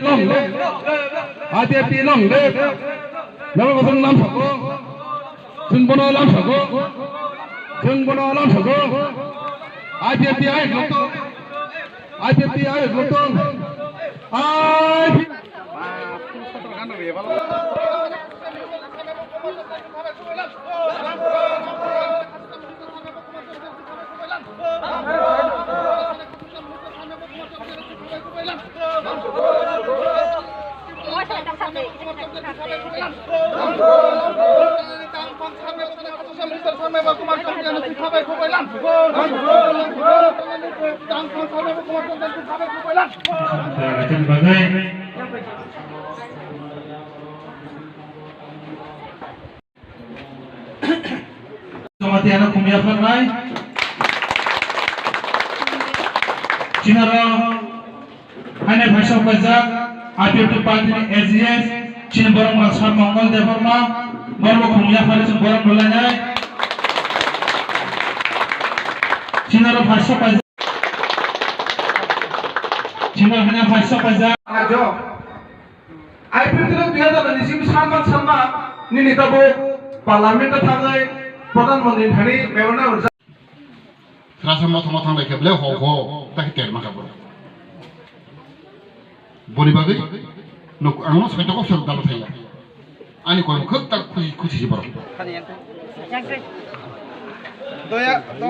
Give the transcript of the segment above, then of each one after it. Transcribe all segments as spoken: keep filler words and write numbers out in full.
Long live. I P F T long live. Nabo bothong lam sako. Chwng bono lam sako. Chwng bono lam sako. I P F T ayuk lokto. I P F T ayuk lokto. I P F T. Jamatia no khumya pharnai. Chinaro hainai phaisa paijak, I P F T party ni A G S, chini borok rasa Mongol Debbarma, borok khumya phare chwng borok rwlainai. Chinaro phaisa paijak. Chinaro hainai phaisa paijak. I P F T no dui hazar naisim sanma sanma nini tabuk parliament o thangwi Pradhan Mantri thani memorandum rijak. Rasa mothang mothang lai khe ble ho ho ta khe terma ka bo. Boni bagwi nuk ang no soito kok sok dalo thaya. Ani kolom khok ta khusi khusi si borok. Doya, do.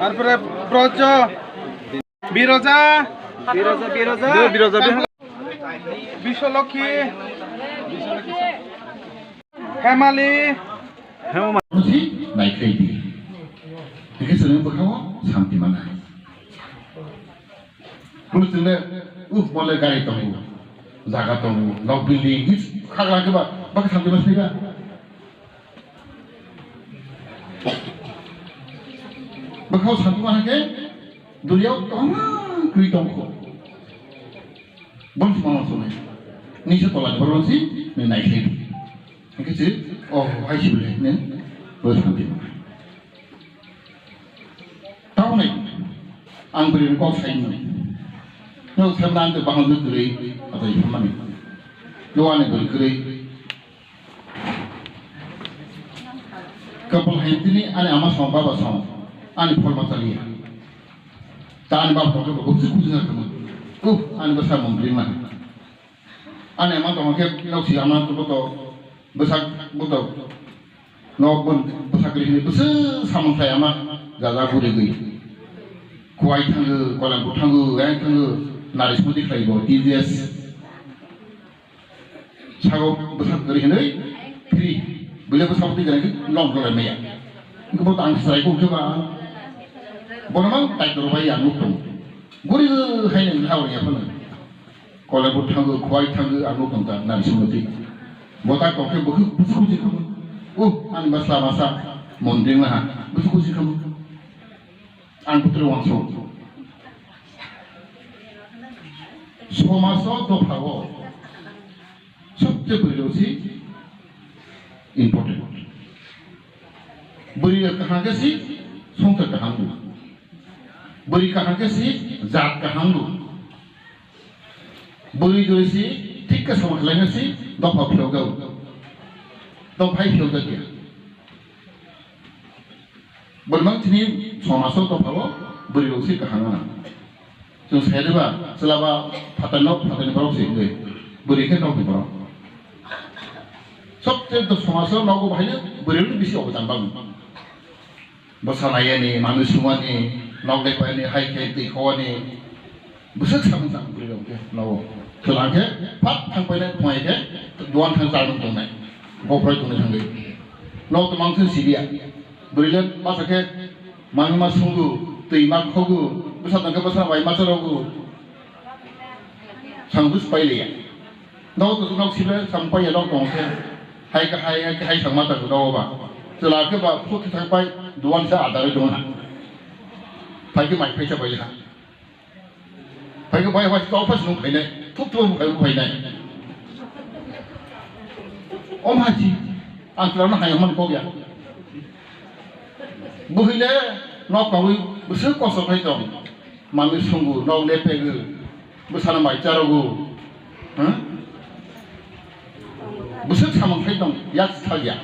Arpore Brojo. Biroja. Biroja, Biroja. Biroja, Biroja. Biswalokhi. Hemali. Hemali. Busi, naikhai di. Hingke chwng bwkhao santi mana. Buno chwngno, uh, mole gari tongo, jaga tongo, nok building, his khagla khe ba, bak santi mas ba. Bwkhao santi ma hake, duriao tongma kri tongkho. Bon sumano sumai. Nisa tola ni boron si, ni nai khe. Hake si, oh, hai si bole, ne, bo santi ma. Tamoni ang bwrwi ni kok sai mani. Nwng semna ang bahang duk kwrwi achai phaimani. Nwng ani bwrwi kwrwi. Kapal hai tini ani ama song baba song ani pholma chaliya. Ta ani baba song khe bo bwswk kuching kha mani. Uh, ani bwsa mung bwrwi mani. Ani ama tongkhe nok si ama to boto bwsak boto nok bwsak ri hwnwi bwswk samung khlai ama jaja guri gwi. Kuwai thango, Koilampur thango, yang thango, nari smudi khlai bo, T V S. Sago bwsak ri hwnwi free. Bwle bwsak twi jani long long maya. Engko boto ang srai ko khe ba. Bono mang tai toro bai ang nuk tong. Guri hai nang ha ori ya phano. Koilampur thango, Kuwai thango, ang nuk tong ta nari smudi. Bota kok khe bwkhuk bwswk kuchi khamu. Uh, ani bwsla masa monding na ha. Bwswk kuchi khamu. Ang bwtwrwi uansuk. Somajo dophao sobse bwrwi rok si important. Bwrwi rok kaham khe si songchar kaham rw. Bwrwi kaham khe si jat kaham rw. Bwrwi dori si thik khe samung khlaina si dopha phiyok jago. Dophai phiyok jak ya. Bwrwi mang chini somajo dophao bwrwi rok si kaham gana. Chwng sai riba chwla ba phatar nok phatar ni borok si hwnwi. Bwrwi khe nok ni borok. Sobse to somajo nogo bahai bwrwi rok bisi obodan bango. Bwsa naiyani, manwi sumani, nok lepaini, hai khe twi khowani, bwswk samung tang bwrwi rok khe nogo. Twlang khe phat thang painai phunai khe duan thang charmung tongnai, gophroi tongnai thangwi. Nok twmang khe sibiya. Bwrwi le masa khe manwi ma sungo, twi ma khogo, bwsa tong khe bwsa bai ma chorogo. Samung bwswk pai liya. Nok to nok sibre sampai ya nok tong khe. Hai ka hai, hai ka hai sangma ta do ba. Chwla khe ba phut thang pai duan sa adare do na. Phai khe mai phai cha bai ha. Phai khe bai bai to phas nung phai nai. Thup thup phai phai nai. Om haji. Ang chwla no hai man kok ya. Buhile nok kawi bwswk kosto khai tong. Manwi sungu nok le pegu. Bwsano mai charogo. Huh? Bwswk samung khai tong yak thal ya.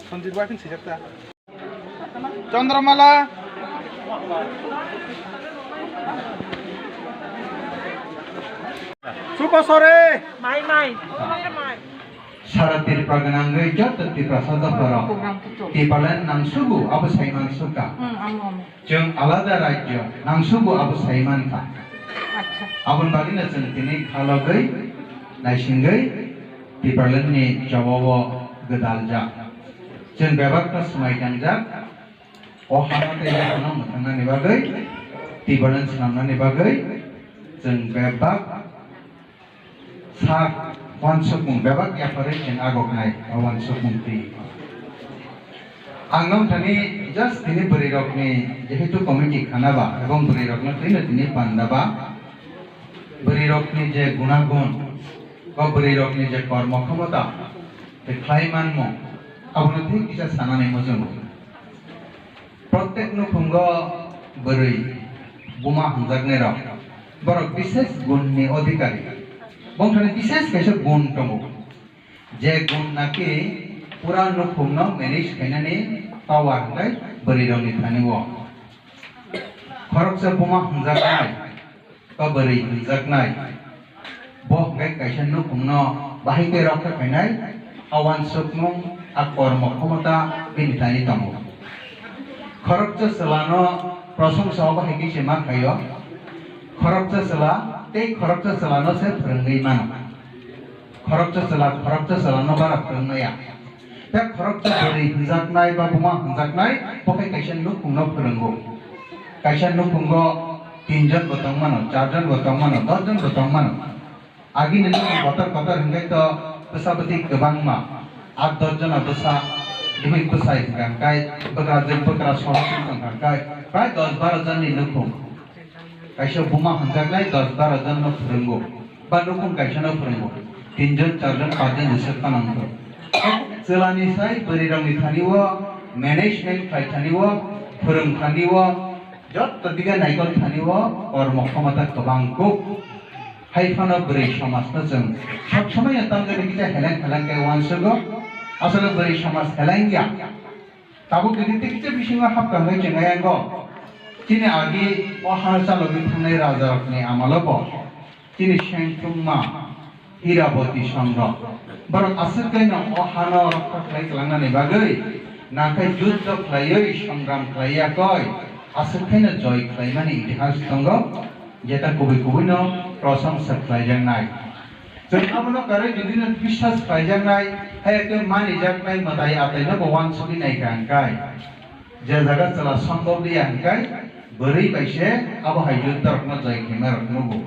Sanjit bai phin sijak ta. Chandramala. Suko sore. Mai, mai. Mai. Sara Tripura gwnangwi joto Tiprasa dophoro Tipraland nangsugo abo saiman suka. Chwng alada rajyo nangsugo abo saimankha. Aboni bagwino chwng tini khalogwi naisingwi Tipraland ni jawao gwdaljak. Chwng bebak no swmai tangjak. O hano tei o hano mwthangnani bagwi, Tipraland swnamnani bagwi chwng bebak sak uansukmung bebak yapharwi chwng agoknai o uansukmung twi. Ang nokthani just tini bwrwirokni jehetu committee khanaba ebong bwrwirokno twino tini pandaba, bwrwirokni je gunagun, o bwrwirokni je kormo khomota, tei khlai manmung, abono thik kisa sanani muchungo. Protek nukhungo bwrwi buma hwnjaknairok, borok bises gunni odhikari. Bongthani bises kaisa gun tongo, je gun naki pura nukhungno manage khainani power hwnkhe bwrwirokni thani-o. Khoroksa buma hwnjaknai, ba bwrwi hwnjaknai, bo hwnkhe kaisa nukhungno bahai khe rokha khainai, a uansukmung, a kormo khomota bini thani tongo. Khoroksa chwlano prosongsa o bahai khe se ma khaio, khoroksa chwla tei khoroksa chwlano se phwrwngwi mano. Khoroksa chwla, khoroksa chwlano bara phwrwng maya. Tei khoroksa bwrwi hwnjaknai ba buma hwnjaknai, bo khe kaisa nukhungno phwrwngo. Kaisa nukhungo tinjon bo tongmano, charjon bo tongmano, dosjon bo tongmano. Agini nukhung kotor kotor hwnkhe to bwsa bwtwi kwbangma, at dosjona bwsa, bihik bwsai hwnkha hwnkhe, bwkrajwk bwkra sohor wngkha hwnkhe, prai dos baro jonni nukhung. Kaisa buma hwnjaknai dos baro jon no phwrwngo, ba nukhung kaisa no phwrwngo, tinjon, charjon, pachjon jesa phano wngkha. Chwlani sai bwrwirokni thani-o management khlai thani-o, phwrwng thani-o, joto diga naikol thani-o kormo khomota kwbang kuk. Hai phano bwrwi somajno chwng sob somoi no tamjani kisa heleng heleng khe uansugo. Asole bwrwi somaj heleng ya. Tabuk tini tikse bisingo hapkha hwnwi chwng ayango. Chini agi o ha chalogwi thangnai rajarokni amalo bo chini sengthumma Hiraboti songrok. Borok aswk khaino o hano rokha khlai kwlangnani bagwi nakhai juddho khlaiwi songram khlai yakoi aswk khaino joy khlaimani itihas tongo, jeta kubui kubuino prosongsa khlaijaknai. Chwng abono kwrwi judino biswas khlaijaknai, hai khe manijaknai mwtai ataino bo uansugwi naikha hwnkhe, je jaga chwla sombok liya hwnkhe, bwrwi bai se abo hai juddhorokno joi khaima rok nugo.